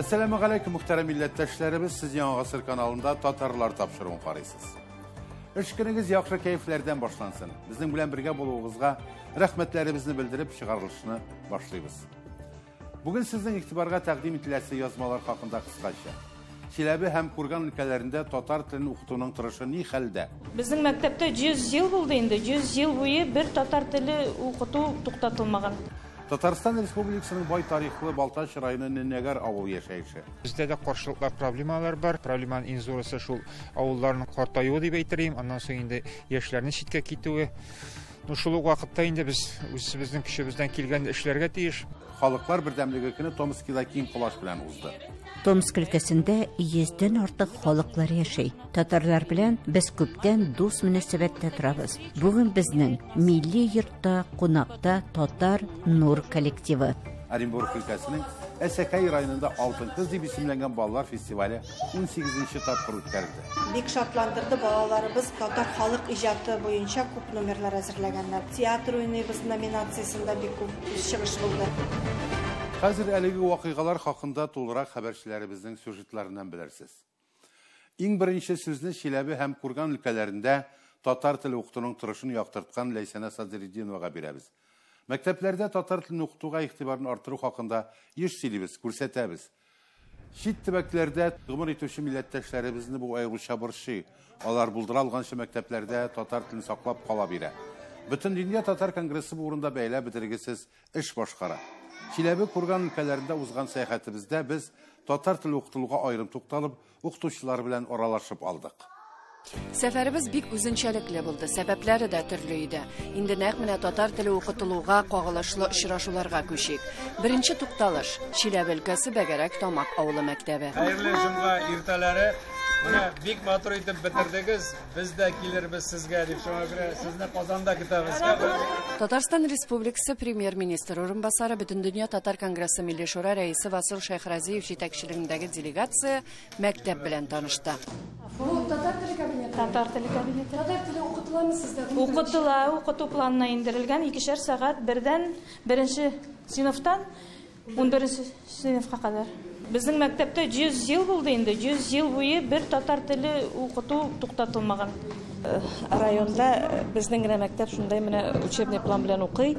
Әссәламү галәйкүм, мөхтәрәм милләттәшләребез, сез Яңа Гасыр каналында Татарлар тапшыруын карыйсыз. Эш көнегез яхшы кәефләрдән башлансын. Безнең белән бергә булуыгызга рәхмәтләребезне белдереп чыгарылышны башлыйбыз. Бүген сезнең игътибарга тәкъдим ителәсе язмалар хакында кыскача. Чиләбе һәм Курган өлкәләрендә татар телен укытуның торышы ни хәлдә? Безнең мәктәптә 100 ел булды инде, 100 ел буе бер татар теле укыту туктатылмаган. Татарстан Республикасының бай тарихлы Балтач районы Нөнәгәр авылы яшәеше. Бездә дә каршылыклар, проблемалар бар. Проблеманың иң зурысы шул авылларның картаюы дип әйтер идем. Аннан соң инде яшьләрнең читкә китүе. Ну, шул ук вакытта инде без үзебезнең көчебездән килгән эшләргә тиеш. Халыклар бердәмлеге көне Томскида киң колач белән узды. Томск өлкәсендә 100дән артык халыклар яши. Татарлар белән без күптән дус мөнәсәбәттә торабыз. Бүген безнең милли йортта кунакта Татар Нур коллективы. Оренбург өлкәсенең Әсәкәй районында Алтын кыз дип исемләнгән балалар фестивале 18нче тапкыр үткәрелде. Бик шатландырды, балаларыбыз татар халык иҗаты буенча күп номерлар әзерләгәннәр. Театр уйныйбыз номинациясендә бик күп чыгыш булды. Хәзер әлеге вакыйгалар хакында тулырак хәбәрчеләребезнең сюжетларыннан белерсез. Иң беренче сүзне Чиләбе һәм Курган өлкәләрендә татар теле укытуның торышын яктырткан Ләйсәнә Садретдиновага бирәбез. Мәктәпләрдә татар телен укытуга игътибарын арттыру хакында еш сөйлибез, күрсәтәбез. Чит төбәкләрдә гомер итүче милләттәшләребезне бу аеруча борчый. Алар булдыра алганчы мәктәпләрдә татар телен саклап кала бирә. Бөтендөнья татар конгрессы бу урында бәяләп бетергесез эш башкара. Чиләбе Курган өлкәләрендә узган сәяхәтебездә без татар теле укытылуга аерым тукталып, укытучылар белән аралашып алдык. Сәфәребез бик үзенчәлекле булды, сәбәпләре дә төрле иде. Инде нәкъ менә татар теле укытылуга кагылышлы очрашуларга күчик. Беренче тукталыш Чиләбе өлкәсе Бәгәрәк Тамак авылы мәктәбе. Хәерле җомга иртәләре. Менә бик матур итеп бетердегез. Без дә килербез сезгә дип, шуңа күрә сезне Казанда көтәбез. Татарстан Республикасы премьер-министры урынбасары, Бөтендөнья татар конгрессы Милли шура рәисе Васил Шәйхразиев җитәкчелегендәге делегация мәктәп белән танышты. Бу татар теле кабинеты. Татар теле кабинеты. Татар теле укытыламы сездә? Укытыла, укыту планына индерелгән 2 сәгать бердән беренче сыйныфтан 11 сыйныфка кадәр. Безнең мәктәптә 100 ел булды инде, 100 ел буе бер татар теле укыту туктатылмаган. Районда безнең генә мәктәп шундай менә учебный план белән укый,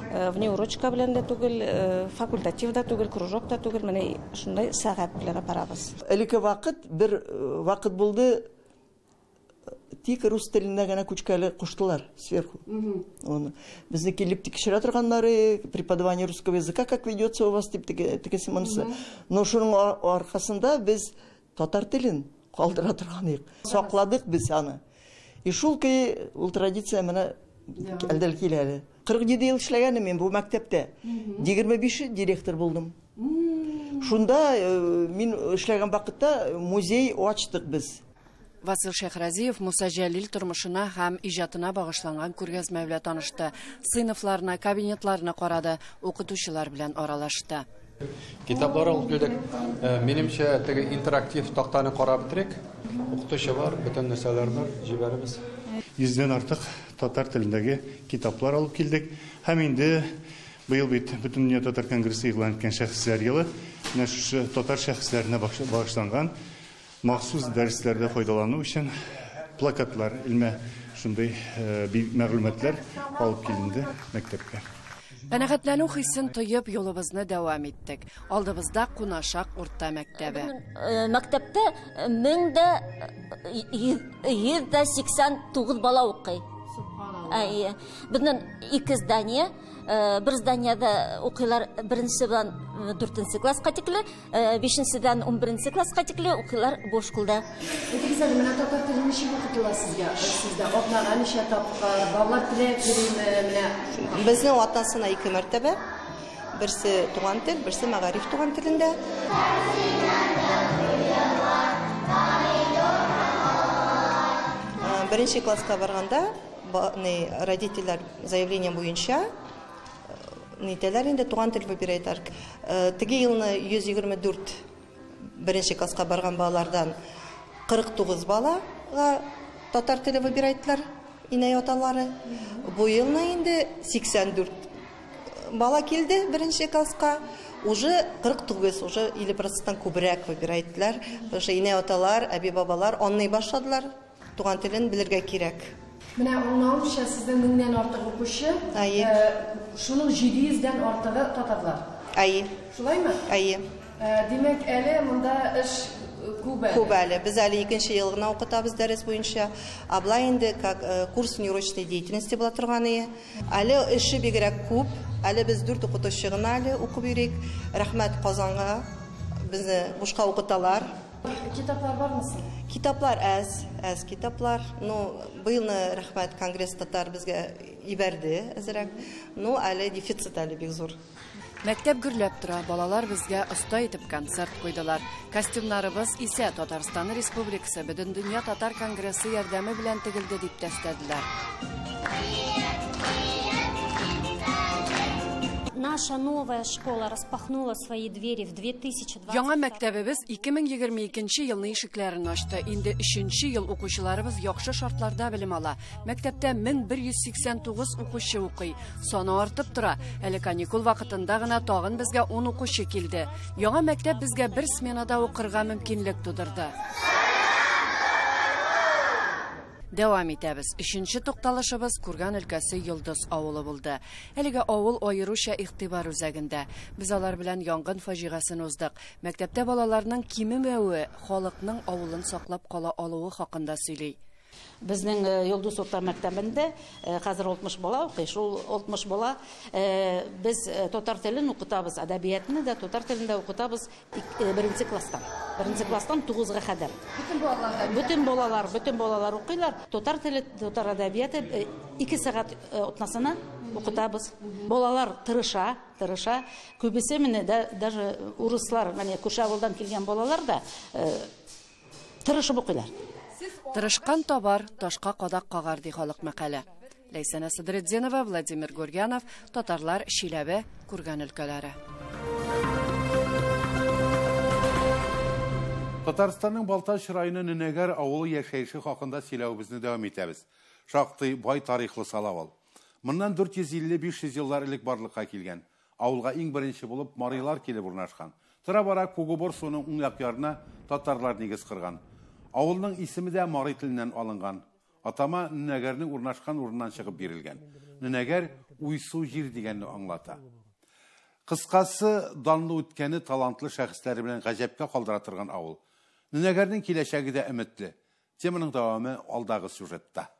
внеурочка белән дә түгел, факультатив да түгел, кружок та түгел, менә шундай сәгать белән барабыз. Элекке вакыт бер вакыт булды, тик рус теленә генә күчкәле куштылар сверху. Оны безне килеп тикшерә торганнары, преподавание русского языка как ведется у вас дип тегесе монысы. Но шуның аркасында без татар телен калдыра торган идек. Сакладык без аны. И шул ки ул традиция менә әлдәл килә әле. 47 ел эшләгәнем мин бу мәктәптә. 25 директор булдым. Шунда мин эшләгән вакытта музей ачтык без. Васил Шәйхразиев Муса Җәлил тормышына һәм иҗатына багышланган күргәзмә белән танышты. Сыйныфларны, кабинетларны карады, укытучылар белән аралашты. Китаплар алып килдек. Минемчә, теге интерактив тактаны карап бетерик. Укытучы бар, бөтен нәрсәләр бар, җибәрәбез. 100дән артык татар телендәге китаплар алып килдек. Һәм инде быел бит Бөтендөнья татар конгрессы игълан иткән шәхесләр елы, менә шушы татар шәхесләренә багышланган махсус дәресләрдә файдалану өчен плакатлар, элмә шундый мәгълүматлар алып киленде мәктәпкә. Канәгатьләнү хисен тоеп юлыбызны дәвам иттек. Алдыбызда Кунашак урта мәктәбе. Мәктәптә 1189 бала укый. Әйе. Безнең ике здание, бер зданиедә укыйлар беренчедән дүртенче класска тикле, бишенчедән 11 класска тикле укыйлар бу школда. Әйтегез әле, менә татар теле ничек укытыла сезгә? Сездә атнага ничә тапкыр, балалар теләп йөриме? Менә безнең атнасына 2 мәртәбә. Берсе туган тел, берсе мәгариф туган телендә. Беренче класска барганда родительләр заявление буенча нитәләр инде туган тел выбирайтар. Теге елны 124 беренче класска барган балалардан 49 балага татар теле выбирайттылар инәй аталары. Бу елны инде 84 бала килде беренче класска, уже 49, уже 50%-тан күбрәк выбирать иттеләр. Потому что инәй-аталар, әби-бабалар аңлый башладылар, туган телен белергә кирәк. Менә аңлавымча, сезнең меңнән артык укучы, Әйе. Шуның 700дән артыгы татарлар. Әйе. Шулаймы? Әйе. Димәк, әле монда эш күп әле. Күп әле. Без әле икенче ел гына укытабыз дәрес буенча. Ә болай инде как курс внеурочной деятельности була торган ие. Әле эше бигрәк күп. Әле без дүрт укытучы гына әле укып йөрик. Рәхмәт Казанга. Безне бушка укыталар. Китаплар бармы соң? Китаплар әз, әз китаплар. Ну, быелны рәхмәт Конгресс татар безгә ибәрде әзрәк. Ну, әле дефицит әле бик зур. Мәктәп гөрләп тора, балалар безгә оста итеп концерт куйдылар. Костюмнарыбыз исә Татарстан Республикасы Бөтендөнья татар конгрессы ярдәме белән тегелде, дип тә өстәделәр. Наша новая школа распахнула свои двери в 2020 Яңа мәктәбебез 2022 елны ишекләрен ачты. Инде өченче ел укучыларыбыз яхшы шартларда белем ала. Мәктәптә 1189 укучы укый. Саны артып тора. Әле каникул вакытында гына тагын безгә 10 укучы килде. Яңа мәктәп безгә бер сменада укырга мөмкинлек тудырды. Дәвам итәбез. Өченче тукталышыбыз Курган өлкәсе Йолдыз авылы булды. Әлеге авыл аеруча игътибар үзәгендә. Без алар белән янгын фаҗигасын уздык. Мәктәптә балаларның кимемәве халыкның авылын саклап кала алуы хакында сөйли. Безнең Йолдыз урта мәктәбендә хәзер 60 бала укый. Шул 60 бала без татар телен укытабыз, әдәбиятны да татар телендә укытабыз беренче класстан. Беренче класстан 9-га кадәр. Бөтен балалар да? Бөтен балалар, бөтен балалар укыйлар. Татар теле, татар әдәбияты 2 сәгать атнасына укытабыз. Балалар тырыша, тырыша. Күбесе менә даже урыслар, менә күрше авылдан килгән балалар да тырышып укыйлар. Тырышкан табар, ташка кадак кагар, ди халык мәкале. Ләйсәнә Садретдинова, Владимир Гурьянов, Татарлар, Чиләбе, Курган өлкәләре. Татарстанның Балтач районы Нөнәгәр авылы яшәеше хакында сөйләвебезне дәвам итәбез. Шактый бай тарихлы сала ул. Моннан 450-500 еллар элек барлыкка килгән. Авылга иң беренче булып марилар килеп урнашкан. Тора-бара Кугубор суының уң як ярына татарлар нигез корган. Авылның исеме дә мари теленнән алынган. Атама Нөнәгәрнең урнашкан урыннан чыгып бирелгән. Нөнәгәр уйсу җир дигәнне аңлата. Кыскасы, данлы үткәне талантлы шәхесләре белән гаҗәпкә калдыра торган авыл. Нөнәгәрнең киләчәге дә өметле. Теманың дәвамы алдагы сюжетта.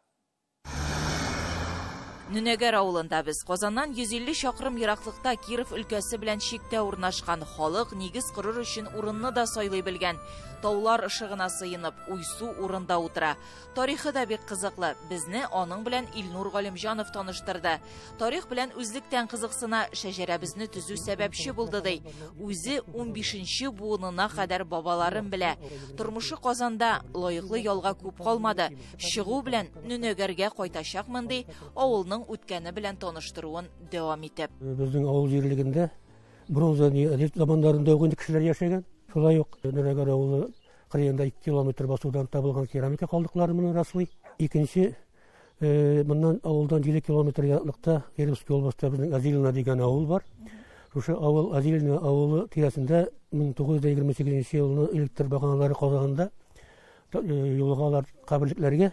Нөнәгәр авылында без Казаннан 150 чакрым ераклыкта Киров өлкәсе белән чиктә урнашкан халык нигез корыр өчен урынны да сайлый белгән. Таулар ышыгына сыенып, уйсу урында утыра. Тарихы да бик кызыклы. Безне аның белән Илнур Галимҗанов таныштырды. Тарих белән үзлектән кызыксына, шәҗәрәбезне төзү сәбәпче булды ди. Үзе 15 буынына кадәр бабаларын белә. Тормышы Казанда лаеклы ялга күп калмады. Чыгу белән Нөнәгәргә кайтачакмын ди, авылның үткәне белән таныштыруын дәвам итеп. Безнең авыл җирлегендә бронза заманнарында ук инде кешеләр яшәгән. Шулай ук Нөнәгәр авылы кырыенда 2 километр басудан табылган керамика калдыклары моны раслый. Икенче, моннан авылдан 7 километр ераклыкта Кировский областьта безнең Азилина дигән авыл бар. Шушы авыл Азилина авылы тирәсендә 1928 елны электр баганалары казыганда юлыгалар каберлекләргә.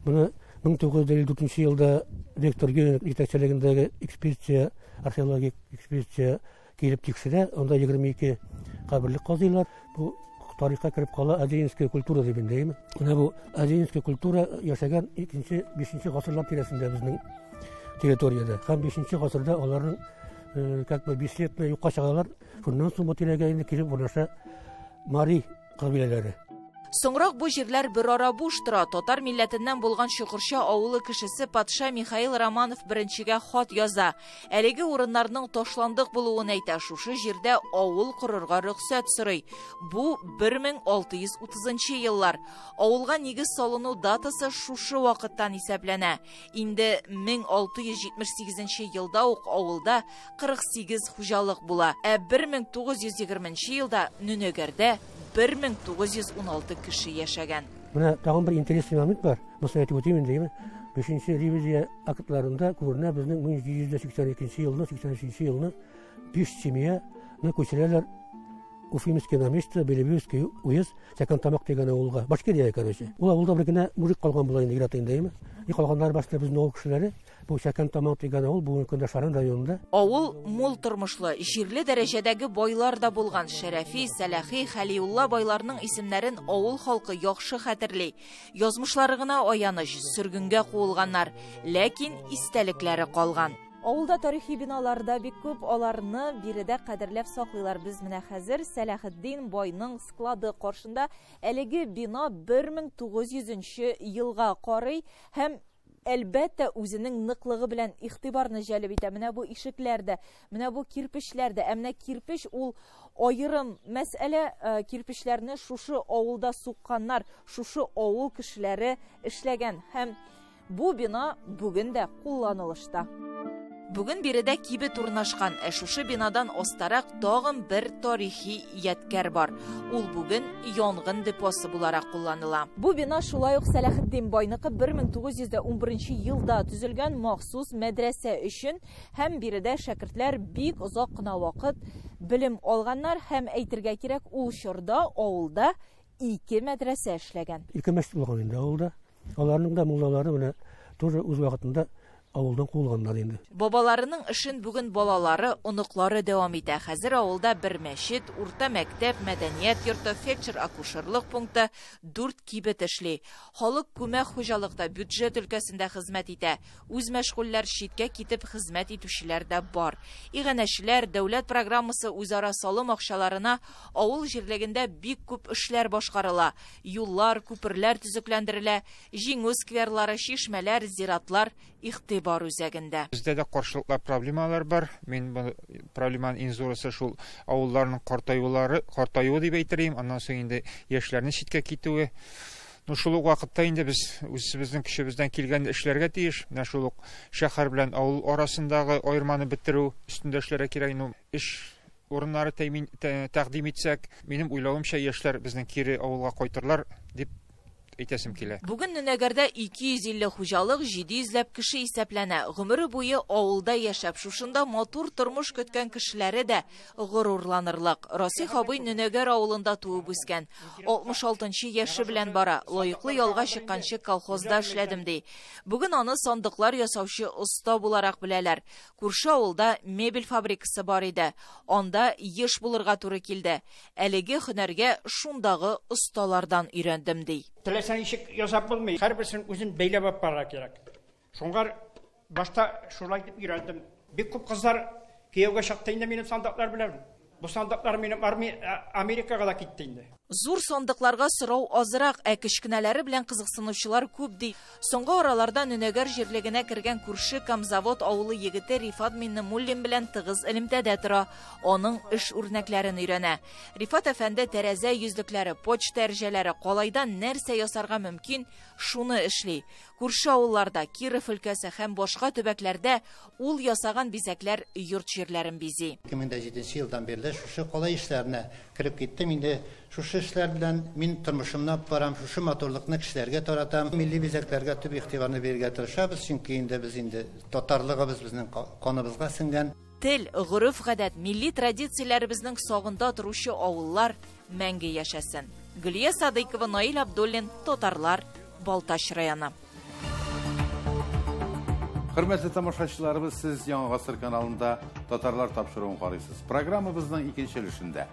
Моны 1954 елда Виктор Гюнинг җитәкчелегендәге экспедиция, археологик экспедиция килеп тикшерә. Анда 22 каберлек казыйлар. Бу тарихка кереп кала Азилинская культура дип инде, әйеме? Менә бу Азилинская культура яшәгән икенче, бишенче гасырлар тирәсендә безнең территориядә. Һәм бишенче гасырда аларның как бы бесследно юкка чыгалар. Шуннан соң бу тирәгә инде килеп урнаша мари кабиләләре. Соңрак бу җирләр бер ара буш тора. Татар милләтеннән булган Чокырча авылы кешесе патша Михаил Романов беренчегә хат яза. Әлеге урыннарның ташландык булуын әйтә. Шушы җирдә авыл корырга рөхсәт сорый. Бу 1630 еллар. Авылга нигез салыну датасы шушы вакыттан исәпләнә. Инде 1678 елда ук авылда 48 хуҗалык була. Ә 1920 елда Нөнәгәрдә 1916 кеше яшәгән. Менә тагын бер интересный момент бар. Моны әйтеп үтим инде, әйеме? 5-нче ревизия актларында күренә безнең 1782 елны, 83 елны 5 семьяны күчерәләр Уфимский наместо, Белебеевский уезд, Сәкәнтамак дигән авылга. Башкирия, короче. Ул авылда бер генә мужик калган була инде ир-ат инде, әйеме? И калганнары башта безнең авыл кешеләре. Бу Сәкәнтамак дигән авыл бүгенге көндә Шаран районында. Авыл мул тормышлы, җирле дәрәҗәдәге байлар да булган. Шәрәфи, Сәләхи, Хәлиулла байларның исемнәрен авыл халкы яхшы хәтерли. Язмышлары гына аяныч, сөргенгә куылганнар, ләкин истәлекләре калган. Авылда тарихи биналар да бик күп, аларны биредә кадерләп саклыйлар. Без менә хәзер Сәләхетдин байның склады каршында. Әлеге бина 1900 елга карый һәм әлбәттә үзенең ныклыгы белән игътибарны җәлеп итә. Менә бу ишекләр дә, менә бу кирпечләр дә. Ә менә кирпеч ул аерым мәсьәлә. Кирпечләрне шушы авылда сукканнар, шушы авыл кешеләре эшләгән һәм бу бина бүген дә кулланылышта. Бүген биредә кибет урнашкан, ә шушы бинадан астарак тагын бер тарихи ядкәр бар. Ул бүген янгын депосы буларак кулланыла. Бу бина шулай ук Сәләхетдин байныкы 1911 елда төзелгән махсус мәдрәсә өчен һәм биредә шәкертләр бик озак кына вакыт белем алганнар һәм әйтергә кирәк, ул чорда авылда 2 мәдрәсә эшләгән. 2 мәчет булган инде авылда. Аларның да муллалары менә тоже үз вакытында авылдан куылганнар инде. Бабаларының эшен бүген балалары, оныклары дәвам итә. Хәзер авылда бер мәчет, урта мәктәп, мәдәният йорты, фельдшер-акушерлык пункты, 4 кибет эшли. Халык күмәк хуҗалыкта, бюджет өлкәсендә хезмәт итә. Үз мәшгульләр, читкә китеп хезмәт итүчеләр дә бар. Иганәчеләр, дәүләт программасы үзара салым акчаларына авыл җирлегендә бик күп эшләр башкарыла. Юллар, күперләр төзекләндерелә, җиңү скверлары, чишмәләр, зиратлар игътибар үзәгендә. Бездә дә каршылыклар, проблемалар бар. Мин бу проблеманың иң зурысы шул авылларның картаюы дип әйтер идем. Аннан соң инде яшьләрнең читкә китүе. Ну, шул ук вакытта инде без үзебезнең көчебездән килгән эшләргә тиеш. Менә шул ук шәһәр белән авыл арасындагы аерманы бетерү өстендә эшләргә кирәк. Ну, эш урыннары тәкъдим итсәк, минем уйлавымча, яшьләр безнең кире авылга кайтырлар дип әйтәсем килә. Бүген Нөнәгәрдә 250 хуҗалык, 700 ләп кеше исәпләнә. Гомере буе авылда яшәп, шушында матур тормыш көткән кешеләре дә горурланырлык. Расих абый Нөнәгәр авылында туып үскән. 66 яше белән бара. Лаеклы ялга чыкканчы колхозда эшләдем ди. Бүген аны сандыклар ясаучы оста буларак беләләр. Күрше авылда мебель фабрикасы бар иде. Анда еш булырга туры килде. Әлеге һөнәргә шундагы осталардан өйрәндем ди. Теләсә ничек ясап булмый. Һәрберсен үзен бәйләп алып барырга кирәк. Шуңар башта шулай дип өйрәндем. Бик күп кызлар кияүгә чыкты инде минем сандыклар белән. Бу сандыклар минем Америкага да китте инде. Зур сандыкларга сорау азрак, ә кечкенәләре белән кызыксынучылар күп ди. Соңгы араларда Нөнәгәр җирлегенә кергән күрше Камзавод авылы егете Рифат Миннемуллин белән тыгыз элемтәдә тора. Аның эш үрнәкләрен өйрәнә. Рифат әфәнде тәрәзә йөзлекләре, почта әрҗәләре, калайдан нәрсә ясарга мөмкин, шуны эшли. Күрше авылларда, Киров өлкәсе һәм башка төбәкләрдә ул ясаган бизәкләр йорт җирләрен бизи. 2007 елдан бирле шушы калай эшләренә кереп киттем. Инде шушы эшләр белән мин тормышымны алып барам, шушы матурлыкны кешеләргә таратам. Милли бизәкләргә төп игътибарны бирергә тырышабыз, чөнки инде без инде татарлыгыбыз безнең каныбызга сеңгән. Тел, гореф-гадәт, милли традицияләребезнең сагында торучы авыллар мәңге яшәсен. Гөлия Садыйкова, Наил Абдуллин, Татарлар, Балтач районы. Хөрмәтле тамашачыларыбыз, сез Яңа Гасыр каналында Татарлар тапшыруын карыйсыз. Программабызның икенче өлешендә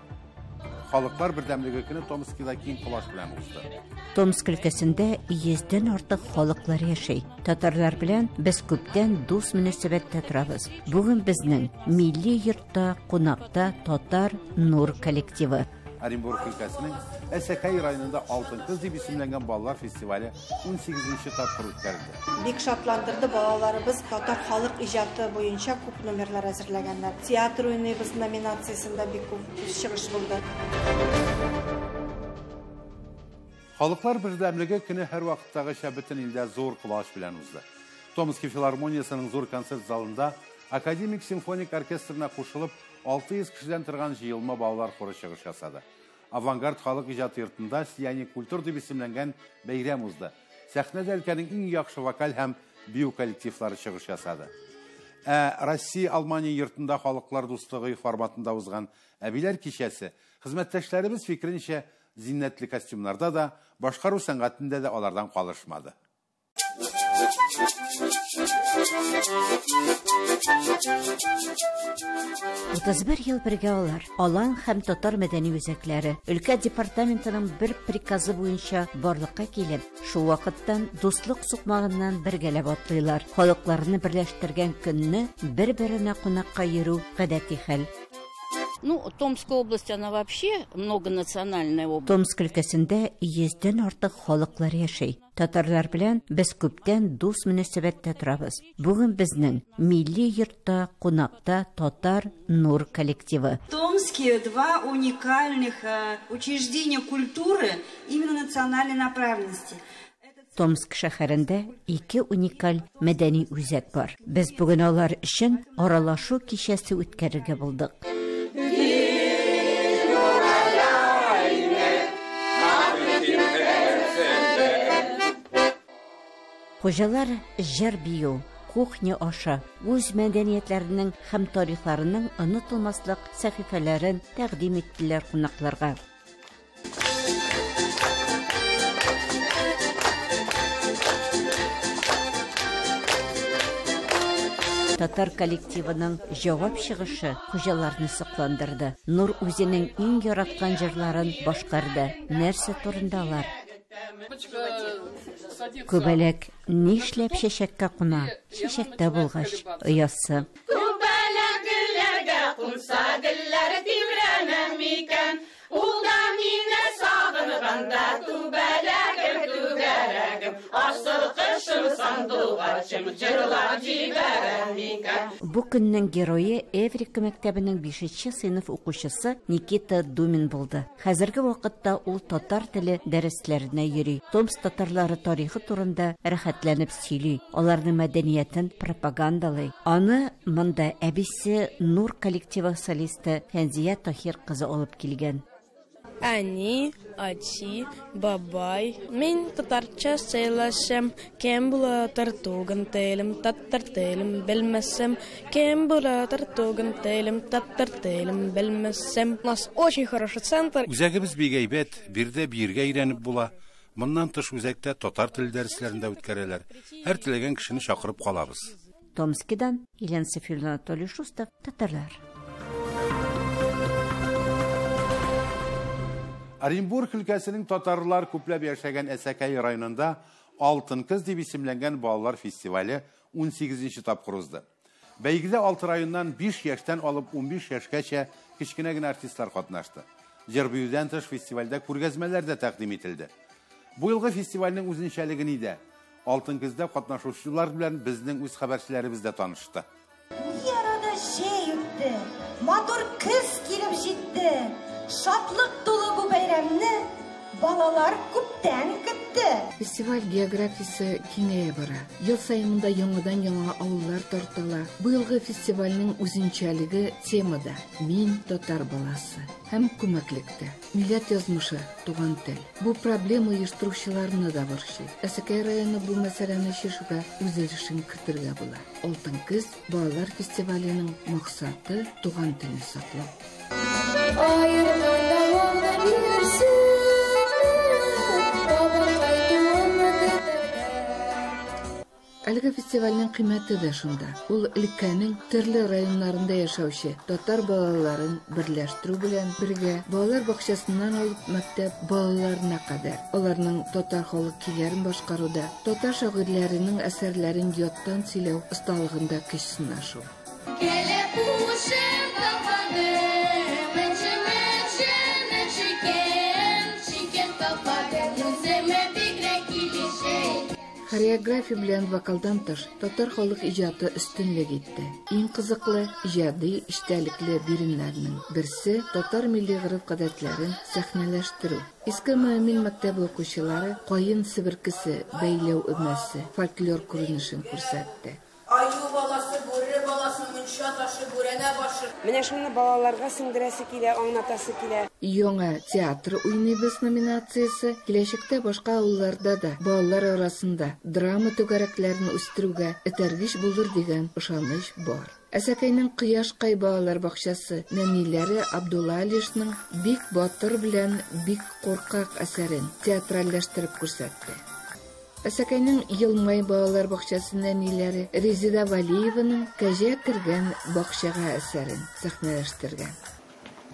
Халыклар бердәмлеге көне Томскида киң колач белән узды. Томск өлкәсендә 100дән артык халыклар яшәй. Татарлар белән без күптән дус мөнәсәбәттә торабыз. Бүген безнең милли йортта кунакта Татар Нур коллективы. Оренбург өлкәсенең Әсәкәй районында Алтын кыз дип исемләнгән балалар фестивале 18нче тапкыр үткәрелде. Бик шатландырды балаларыбыз татар халык иҗаты буенча күп номерлар әзерләгәннәр. Театр уйныйбыз номинациясендә бик күп чыгыш булды. Халыклар бердәмлеге көне һәрвакыттагыча бөтен илдә зур колач белән узды. Томский филармониясының зур концерт залында академик симфоник оркестрына кушылып 600 кешедән торган җыелма балалар хоры чыгыш ясады. Авангард халык иҗаты йортында Сияние культур дип исемләнгән бәйрәм узды. Сәхнәдә өлкәнең иң яхшы вокаль һәм бию коллективлары чыгыш ясады. Ә Россия-Алмания йортында халыклар дуслыгы форматында узган әбиләр кичәсе хезмәттәшләребез фикеренчә зиннәтле костюмнарда да, башкару сәнгатендә дә алардан калышмады. 31 ел бергә алар Алан һәм татар мәдәни үзәкләре өлкә департаментының бер приказы буенча барлыкка килеп, шул вакыттан дуслык сукмагыннан бергәләп атлыйлар. Халыкларны берләштергән көнне бер-беренә кунакка йөрү гадәти хәл. Ну, Томская область, она вообще многонациональная область. Томск өлкәсендә 100дән артык халыклар яши. Татарлар белән без күптән дус мөнәсәбәттә торабыз. Бүген безнең милли йортта кунакта татар Нур коллективы. В Томске два уникальных учреждения культуры именно национальной направленности. Томск шәһәрендә ике уникаль мәдәни үзәк бар. Без бүген алар өчен аралашу кичәсе үткәрергә булдык. Хуҗалар җыр бию, кухня аша үз мәдәниятләренең һәм тарихларының онытылмаслык сәхифәләрен тәкъдим иттеләр кунакларга. Татар коллективының җавап чыгышы хуҗаларны сокландырды. Нур үзенең иң яраткан җырларын башкарды. Нәрсә турында алар? Күбәләк нишләп чәчәккә куна? Чәчәктә булгач оясы. Күбәләк гөлләргә кунса, гөлләр тибрәнә микән? Ул да мине сагынганда, күбәләгем, түгәрәгем, асыл кошым, сандугачым, җырлап җибәрә микән? Бу көннең герое Эврика мәктәбенең 5нче сыйныф укучысы Никита Думин булды. Хәзерге вакытта ул татар теле дәресләренә йөри. Томск татарлары тарихы турында рәхәтләнеп сөйли, аларның мәдәниятен пропагандалый. Аны монда әбисе Нур коллективы солисты Фәнзия Таһир кызы алып килгән. Әни, әти, бабай, мин татарча сөйләшәм, кем була туган телем, татар телем белмәсәм, кем була туган телем, татар телем белмәсәм. У нас очень хороший центр. Үзәгебез бик әйбәт, биредә биергә өйрәнеп була. Моннан тыш үзәктә татар теле дәресләрен дә үткәрәләр. Һәр теләгән кешене чакырып калабыз. Томскидан Елена Сафиуллина, Анатолий Шустов, Татарлар. Оренбург өлкәсенең татарлар күпләп яшәгән Әсәкәй районында Алтын кыз дип исемләнгән балалар фестивале 18нче тапкыр узды. Бәйгедә 6 районнан 5 яшьтән алып 15 яшькәчә кечкенә генә артистлар катнашты. Җыр-биюдән тыш фестивальдә күргәзмәләр дә тәкъдим ителде. Бу елгы фестивальнең үзенчәлеге нидә? Алтын кызда катнашучылар белән безнең үз хәбәрчеләребез дә танышты. Ярада җәй үтте, матур көз килеп җитте. Шатлык тулы бу бәйрәмне балалар күптән көтте. Фестиваль географиясе киңәя бара. Ел саен монда яңадан-яңа авыллар тартыла. Бу елгы фестивальнең үзенчәлеге темада «Мин татар баласы» һәм күмәклектә. Милләт язмышы, туган тел. Бу проблема оештыручыларны да борчый. Әсәкәй районы бу мәсьәләне чишүгә үз өлешен кертергә була. Алтын көз балалар фестиваленең максаты туган телне саклау. Әлеге фестивальнең кыйммәте дә шунда. Ул өлкәнең төрле районнарында яшәүче татар балаларын берләштерү белән бергә балалар бакчасыннан алып мәктәп балаларына кадәр аларның татар халык көйләрен башкаруда, татар шагыйрьләренең әсәрләрен яттан сөйләү осталыгында көч сынашу. Хореография белән вокалдан тыш татар халык иҗаты өстенлек итте. Иң кызыклы, иҗади, эчтәлекле биремнәрнең берсе татар милли гореф-гадәтләрен сәхнәләштерү. Иске Мөэмин мәктәбе укучылары каен себеркесе бәйләү өмәсе фольклор күренешен күрсәтте. Аю баласы, бүре баласы Мунча ташы, бүрәнә башы. Менә шуны балаларга сеңдерәсе килә, аңлатасы килә. Яңа театр уйныйбыз номинациясе киләчәктә башка авылларда да балалар арасында драма түгәрәкләрен үстерүгә этәргеч булыр дигән ышаныч бар. Әсәкәйнең Кояшкай балалар бакчасы нәниләре Абдулла Алишның Бик батыр белән бик куркак әсәрен театральләштереп күрсәтте. Әсәкәйнең Елмай балалар бакчасы нәниләре Резеда Валиеваның Кәҗә кергән бакчага әсәрен сәхнәләштергән.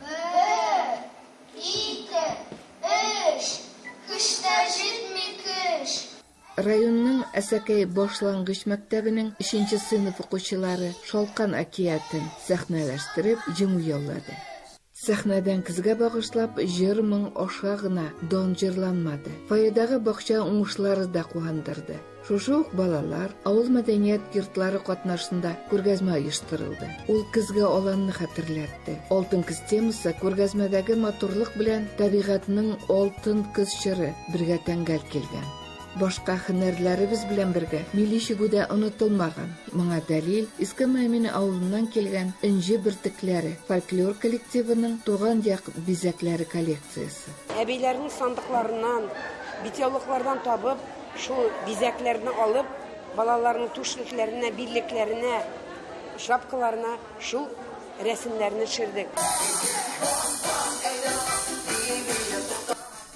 Бер, ике, өч, һич тә җитми көч. Районның Әсәкәй башлангыч мәктәбенең өченче сыйныф укучылары Шалкан әкиятен сәхнәләштереп җиңү яулады. Сәхнәдән көзгә багышлап җыр-моң аша гына дан җырланмады. Фойедагы бакча уңышлары да куандырды. Шушы ук балалар, авыл мәдәният йортлары катнашында күргәзмә оештырылды. Ул көзге аланны хәтерләтте. Алтын көз темасы күргәзмәдәге матурлык белән табигатьнең алтын көз чоры бергә тәңгәл килгән. Башка һөнәрләребез белән бергә милли чигү дә онытылмаган. Моңа дәлил Иске Мөэмин авылыннан килгән Энҗе бөртекләре фольклор коллективының Туган як бизәкләре коллекциясе. Әбиләрнең сандыкларыннан, битяулыклардан табып, шул бизәкләрне алып, балаларның түшлекләренә, биллекләренә, шапкаларына шул рәсемнәрне төшердек.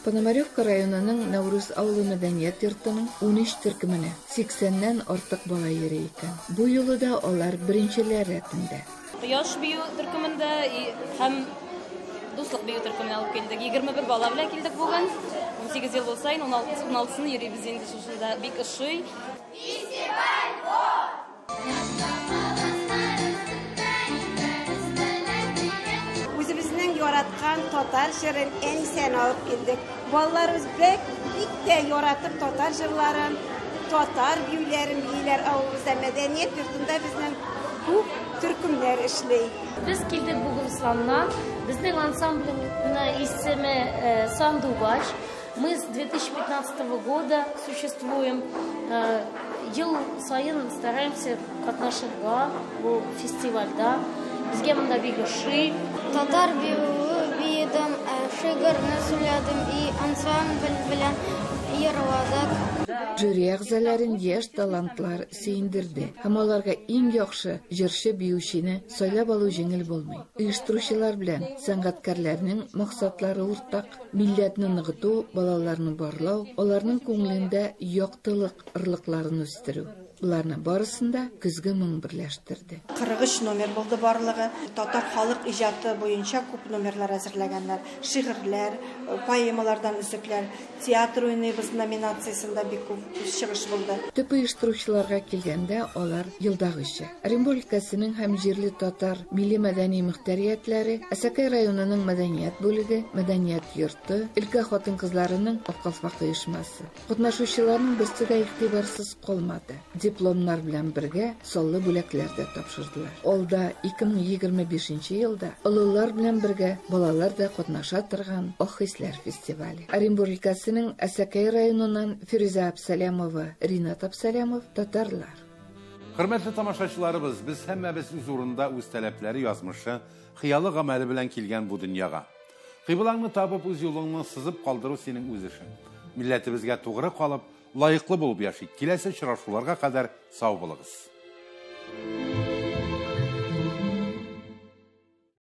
Пономаревка районының Нәүрүз авылы мәдәният йортының 13 төркеменә 80-нән артык бала йөри икән. Бу юлы да алар беренчеләр рәтендә. Кояш бию төркемендә һәм Дуслык бию төркеменә алып килдек. 21 бала белән килдек бүген. 18 ел булса инде, 16-сын йөрибез инде шушында. Бик ошый. Фестиваль бо! Үзебезнең яраткан татар җырын Әнисәне алып килдек. Балаларыбыз бик, бик тә яратып татар җырларын, татар биюләрен бииләр. Авылыбызда мәдәният йортында безнең күп төркемнәр эшли. Без килдек Бугульстаннан. Безнең ансамбльның исеме Сандугач. Мы с 2015 года существуем. Ел саен стараемся катнашырга бу фестивальдә. Безгә монда бик ошый. Татар биюе биедем, шигырьне сөйләдем и ансамбль белән йырладык. Жюри әгъзаларын яшь талантлар сөендерде һәм аларга иң яхшы җырчы-биючене сайлап алу җиңел булмый. Оештыручылар белән сәнгатькәрләрнең максатлары уртак: милләтне ныгыту, балаларны барлау, аларның күңелендә яктылык орлыкларын үстерү. Боларны барысын да көзге моң берләштерде. 43 номер булды барлыгы. Татар халык иҗаты буенча күп номерлар әзерләгәннәр. Шигырьләр, поэмалардан өзекләр, театр уйныйбыз номинациясендә бик күп чыгыш булды. Төп оештыручыларга килгәндә, алар елдагыча. Оренбург өлкәсенең һәм җирле татар милли мәдәни мөхтәриятләре, Әсәкәй районының мәдәният бүлеге, мәдәният йорты, өлкә хатын-кызларының Ак калфак оешмасы. Катнашучыларның берсе дә игътибарсыз калмады. Дипломнар белән бергә саллы бүләкләр дә тапшырдылар. Алда 2025 елда олылар белән бергә балалар да катнаша торган Ак хисләр фестивале. Оренбург өлкәсенең Әсәкәй районыннан Фирүзә Абсалямова, Ринат Абсалямов, Татарлар. Хөрмәтле тамашачыларыбыз, без һәммәбез үз урында үз таләпләре, язмышы, хыялы гамәле белән килгән бу дөньяга. Кыйблаңны табып, үз юлыңны сызып калдыру синең үз эшең. Милләтебезгә тугры калып, лаеклы булып яшик. Киләсе очрашуларга кадәр сау булыгыз.